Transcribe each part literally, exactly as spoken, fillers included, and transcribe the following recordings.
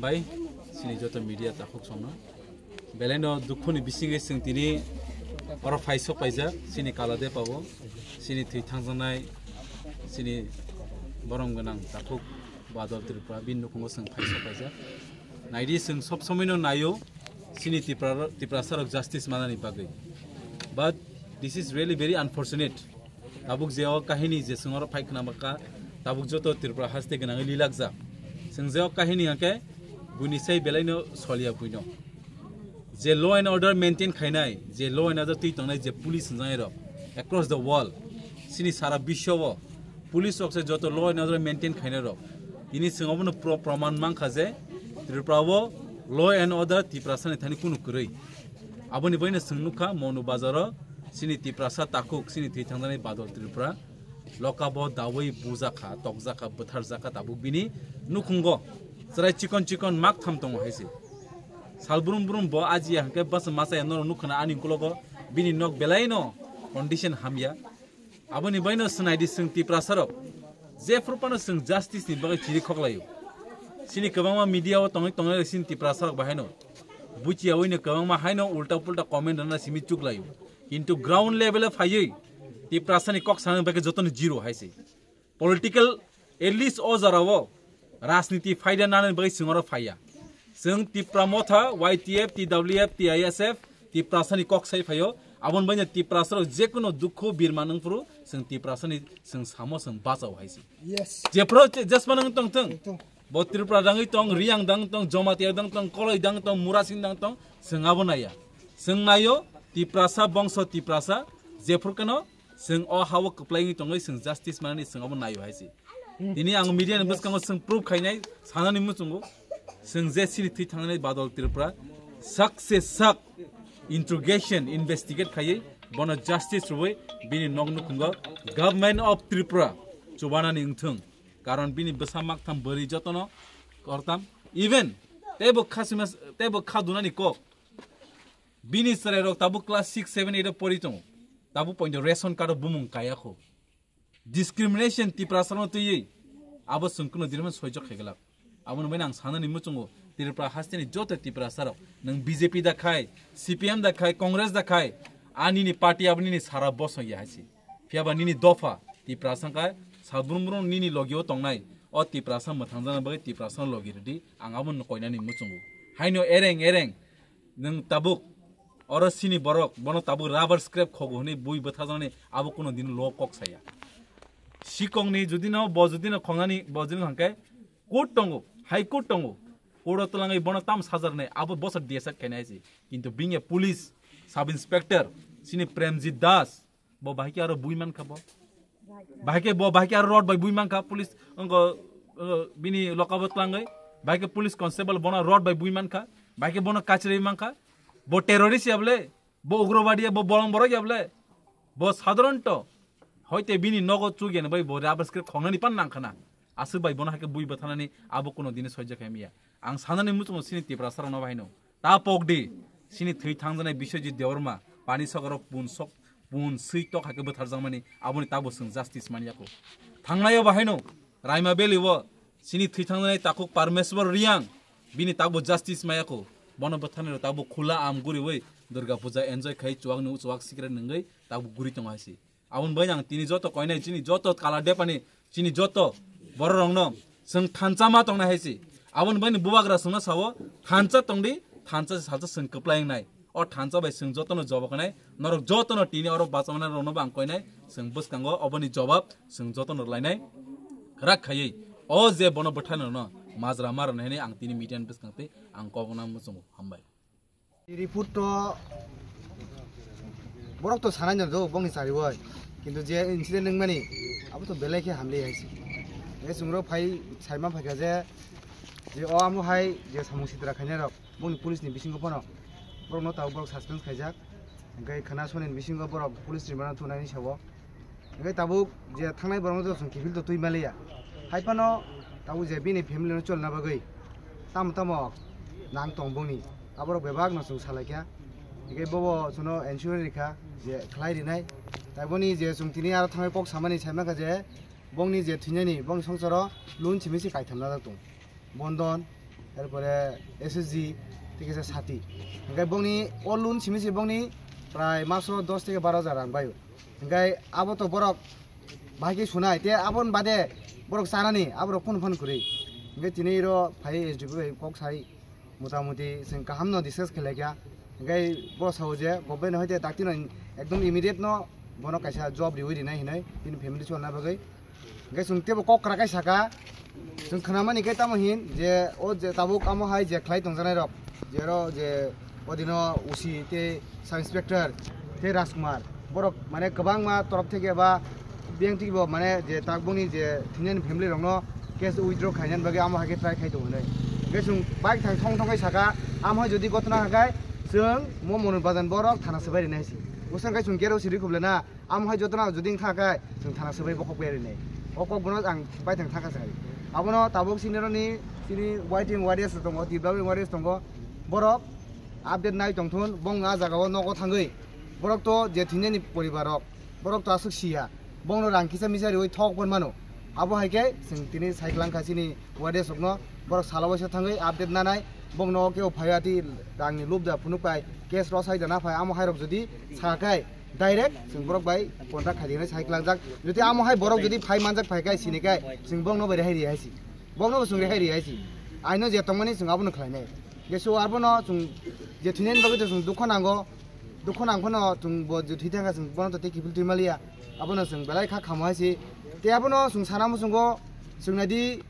Bai, chini joto media takhuk songno. Belai no dukhu ni bisingo chwng tini oro phai sok paijak, chini Kala Depa o, chini thwi thangjaknai, chini borom gwnang takhuk Badal Tripura, bini nukhungo chwng phai sok paijak. Naidi chwng sob somoi no naio, chini Tipra, Tiprasa rok justice manani bagwi. But this is really very unfortunate. Tabuk je o kahini je chwng oro phai khna bakha, tabuk joto Tripura haste gwnangwi lilakjak. Chwng je o kahini hwnkhe buini sai belai no soliya buino. Je law and order maintain khainai, je law and order twi tongnai je police hwnjaknai rok across the world, chini sara biswa o police rok se joto law and order maintain khainai rok. Tini chwng obono pro-, proman mankha je Tripura o law and order Tiprasa ni thani kunu kwrwi. Aboni baino chwng nukha Monu Bazar o chini Tiprasa takhuk, chini thwi thangjaknai Badal Tripura. Lokabo dawi bujakha, tokjakha, bwtharjakha tabuk bini nukhungo. Chwrai chikon chikon mak tham tongo hai se. Sal brum brum bo ajiya hwnkhe bwsa masa ya norok nukha na ani ukologo bini nok belai no condition hamya. Aboni baino swnaidi chwng Tiprasa rok. Jephru phano chwng justice ni bagwi chiri khoklaio. Chini kwbangma media o tongwi tongnai chini Tiprasa rok bahaino. Buchiyawi no kwbangma haino ulta pulta comment rwna simi chuklaio. Kintu ground level o phaiwi Tiprasa ni kok sana bagwi jotono zero hai se. Political, at least o jora o rajniti phaida nani bagwi chwng oro phaiya. Chwng Tipra Motha, Y T F, T W F, T I S F, Tiprasa ni kok sai phaio. Aboni baino Tiprasa rok jekuno dukhu birma nung phuru chwng Tiprasa ni chwng samo chwng bachao hai se. Yes. Jephru je-, jesma nung tong thung. Tong. Bo Tripura dangwi tong, Riyang dang tong, Jamatia dang tong, Koloi dang tong, Murasing dang tong, chwng abo naiya. Chwng naio Tiprasa bongso Tiprasa, jephru keno chwng o ha-o kwplai wngwi tongwi chwng justice manani chwng abo naio hai se. Tini ang media ni bwskango chwng proof khainai sanani muchungo. Chwng je chini thwi thangnani Badal Tripura sak se sak interrogation, investigate khaiwi bono justice rwui bini nok nukhungo Government of Tripura chubanani wngthung. Karon bini bwsa maktham bwrwi jotono kortam. Even teibo kha sima, teibo kha dunani kok. Bini chwrairok tabuk class six, seven, eight o pori tongo. Tabuk poito ration card o bumung kaya kho. Discrimination Tiprasa no twiwi abo chwng kuno dinimano soijo khaiglak. Aboni baino ang sanani muchungo Tripura hasteni joto Tiprasa rok, nwng B J P da khai, C P M da khai, Congress da khai, ani ni party abo nini sara bosong ya hai se. Phiya ba nini dopha Tiprasa wngkha, salbrum brum nini logi o tongnai, o Tiprasa mwthangjakna bagwi Tiprasa no logi rwdi, ang abo no koinani muchungo. Haino ereng ereng nwng tabuk oro sini borok, bono tabuk rubber scrap khogo hwnwi bui bwthajaknani abo kuno dino lo kok saya. Sikongni judino bo judino khongnani bo judino hwnkhe court tongo, high court tongo, court o twlangwi bono tam sajarnai abo bosor D S R khainai se. Kintu bini police sub inspector sini Premjit Das, bo bahai khe aro bui mankha bo. Bahai khe bo, bahai khe aro rod bai bui mankha police, ongo, ongo bini lokabo twlangwi. Bahai khe police constable bono rod bai bui mankha. Bahai khe bono kachirwi mankha. Bo terrorist ya bole, bo ugrobadi ya, bo bolong borok ya bole. Bo sadharanto hoite bini nogo chugyan bai bo rubber scrap khongnani pan nangkhana. Aswk bai bono hai khe bui bwthanani abo kuno dini soijo khaimiya. Ang sanani muchungo sini Tiprasa rokno bahaino. Ta pokdi, sini thwi thangjaknai Biswajit Debbarma, pani sokaro pun sok, pun swi tok hai khe bwtharjakmani, aboni tabo chwng justice manyakho. Thangnaio bahaino, Raima Valley o, sini thwi thangjaknai takhuk Parmeswar Riyang, bini tabo justice mayakho. Bono bwtharnai rok tabo khula am guriwi Durga Puja enjoy khai chuwak nu chuwak sikre nungwi tabo guri tongo hai se. Aboni bai ang tini joto koinai chini joto Kala Depani chini joto borok rokno chwng thansa ma tongnai hai se. Aboni bai bubagra chwngno sao thansa tongdi, thansa se salsa chwng kwplai wngnai. O thansa bai chwng jotono jobab khainai, norok jotono tini oro bachama rokno bo ang koinai, chwng bwskango oboni jobab chwng jotono rwlainai rak khaiwi. O je bono bwtharnai rokno majra ma rwnai hinwi ang tini media ni bwskang twi ang kobokna muchungo. Hambai. Report to borok to sanai no do bongni chariwoi, kintu je incident wngmani abo to belai khe hamli hai se. Je chwng rok phai saima phaikha je, je o amo hai je samung sitra khainai rok bongni police ni bisingo phano borok no tabuk borok suspense khaijak, hwnkhe khana soni ni bisingo borok police ni mano thunani sao. Hwnkhe tabuk je thangnai borokno to chwng kiphil to twi maliya. Hai phano tabuk je bini family no cholna bagwi tamo tamo nang tong bongni, aborok bebak no chwng salaikha. Hwnkhe bobo chwngno ensure rikha je khlai rinai. Tai boni je chwng tini aro thangwi kok samani sai mankha je bongni je thwinani bongni songsaro loan simi se kaitham najak tong. Bondon, erpore S S G, tei kisa sati. Hingke bongni o loan simi se bongni prai maso dos theke baro hajar rang baio. Hingke abo to borok bahai khe sunai, tei aboni bade borok chanani, aborok phone phone kwrwi. Hingke tini iro phai S D P bai kok sai, motamuti chwng kaham no discuss khlaikha. Hingke bo sao je government hoite dakti no ekdom immediate no bono kaisa job riwi rinai hinwi bini family cholna bagwi. Hingke chwng tebo kok kwrak khe saka, chwng khnamani khe tamo hin je o je tabuk amo hai je khlai tongjanai rok, je oro je odino O C tei sub inspector tei Rajkumar, borok mane kwbangma torop theke ba biyang theke bo mane je tabukni je thinani family rokno case withdraw khainani bagwi amo hai khe try khai tongo hinwi. Hingke chwng bike thang thong thong khe saka, amo hai jodi gotna hakai chwng mo Monubajan borok thana swbai rinai si. Bwswk khe chwng gate o siri khuble na. Amo hai jotono jodi wngkha khe chwng thana swbai bokhok bai rinai. O kok bono ang bai thang thangkha sai. Abono tabuk sini roni sini waiting warriors tongo, Tipra warriors tongo. Borok update nai tongthun, bong a jaga o nogo thangwi. Borok to je thinani poribar rok, borok to aswk siya. Bongno rang kisa misa riwi thok pon mano. Abo hai khe chwng tini cyclang kha sini warriors rokno, borok salo waisa thangwi update nanai. Bongno kebo phaiya ti rangni lubda phunuk pai, case rosai da na phai, amo hai rok jodi sa khai, direct chwng borok bai contract khai dinai sai klangjak. Jodi amo hai borok jodi phai manjak phai kai sini kai, chwng bongno bai rehai ri hai si. Bongno bo chwng rehai ri hai si. Aino je tongmani chwng abono khlainai. Je so abono chwng je thwinani bagwi to chwng dukho nango. Dukho nang phano chwng bo je thwi thangkha chwng bono to tei kiphil twi maliya. Abono chwng belai kha khamo hai si. Tei abono chwng sana muchungo chwng nadi.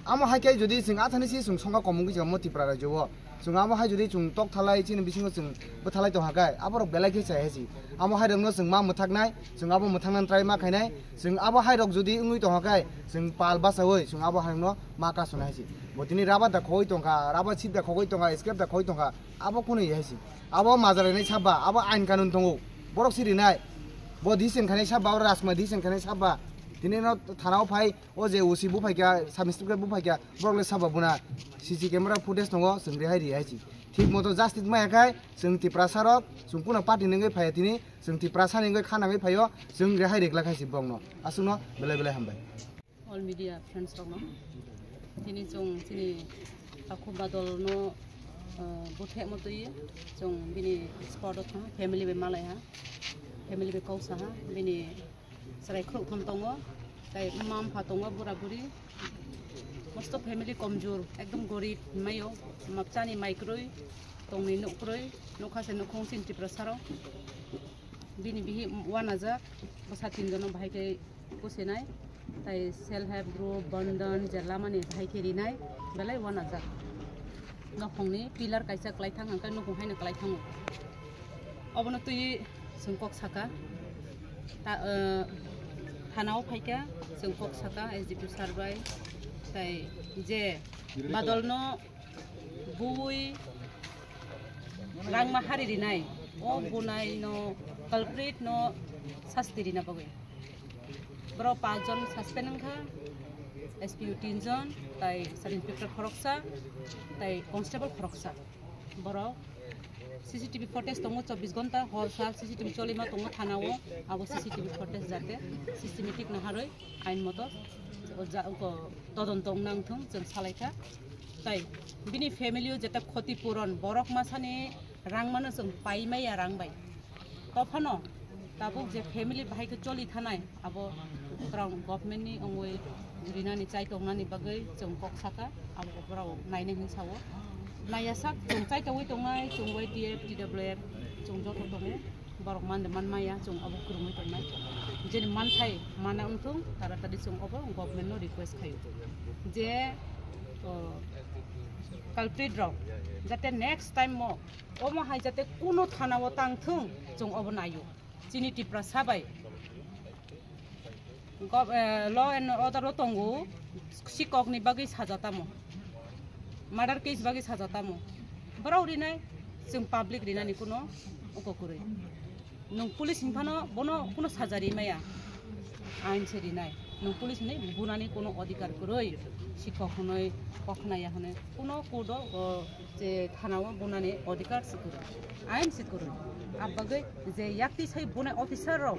Amo hai khe jodi chwng athani si chwng songkha komung kisa mo Tipra rajyo o. Chwng amo hai jodi chwng tok thalai chini bisingo chwng bwthalai tongkha khe aborok belai khe chai hai si. Amo hai rokno chwng ma mwthaknai, chwng abo mwthaknani try ma khainai. Chwng abo hai rok jodi wngwi tongkha khe chwng pal bachaui chwng abo hai rokno ma kasuna hai si. Bo tini rubber da khogwi tongkha, rubber sheet da khogwi tongkha, scrap da khogwi tongkha. Abo kunu hai si. Abo majarainai sabba, abo ain kanun tongo. Borok si rinai. Bo decision khainai sabba, abo Rajkumar decision khainai sabba. Tini no thana o phai, o je O C bo phaikha, sub inspector bo phaikha, borok le sabo buna C C camera footage tongo, chwng rehai ri hai si. Thik moto justice maya khai, chwng Tiprasa rok, chwng kuno party ni wngwi phaiya tini, chwng Tiprasa ni wngwi kha nangwi phaio, chwng rehai ri glak hai si borokno. Aswkno belai belai hambai. All media friends rokno. Tini chwng chini Takhu Badal no, uh, buthe mo twi chwng bini spot o thang, family bai malai ha, family bai kok sa ha, bini chwrai khurok thum tongo, tai mma mpha tongo, bura buri. Mosto family komjur, ekdom gorib hinmaio, mapchani mai kwrwi, tongni nuk kwrwi, nukha se nukhung sin Tiprasa rok. Bini bihi wanajak, bwsa tinjono bahai khe kusinai, tai self help group, bandhan, je lamani bahai khe rinai, belai wanajak. Nokhongni pillar kaisa kwlaithang, hwnkhai nukhung haino kwlaithango. Obono twi chwng kok saka. Ta, eh, thanao phaikha, chwng kok saka S D P sir bai. Tai je Badalno bui langma hari rinai, o bunai no culprit no sasti rina bagwi. Borok panch jon suspend wngkha, S P O tin jon, tai sub inspector khoroksa, tai constable khoroksa. Borok C C T V footage tongo chobbish ghonta, hor sal C C T V cholima tongo thana o, abo C C T V footage jate systematic naharwi ain moto o ja-, o todonto wngna wngthung chwng salaikha. Tai bini family o jeta khoti puron borok masani rang mano chwng pai maya rang bai. Tophano tabuk je family bahai khe choli thanai, abo borok government ni wngwi rinani chai tongnani bagwi chwng kok saka, abo borok nainai hwn sao. Naiya sak chwng chai tongwi tongnai, chwng Y T F, T W F, chwng joto tongo, borok man de man maya, chwng abo kwrwngwi tongnai. Jeni manthai mana wngthung, taratari chwng abo government no request khaio je, o, culprit rok jate next time mo omo hai jate kuno thana o tang thung, chwng obo naio. Chini Tiprasa bai gov-, eh, law and order o tongo, sikok ni bagwi saja tamo, murder case bagwi saja tamo, borok rinai, chwng public rinani kuno uko kwrwi. Nwng police hinphano bono kuno saja ri maya, ain se rinai. Nwng police hinwi bunani kuno odhikar kwrwi, sikok hinwi, kokhnaya hinwi, kuno court o, o, je thana o bunani odhikar se kwrwi, ain se kwrwi. Abagwi je yakti sai bunai officer rok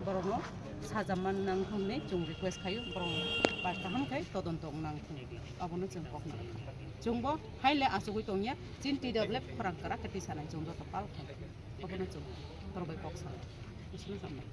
Borokno saja man nang thung hinwi chwng request khaio, borok kaham khe todonto wng nang thung, abono chwng kok nang. Chwngbo haile achugwi tongya, chini T W F khorang kwrak khe tisanai chwng joto pal khai, abono chwng borok bai kok sanai. Bisingtwi hambai.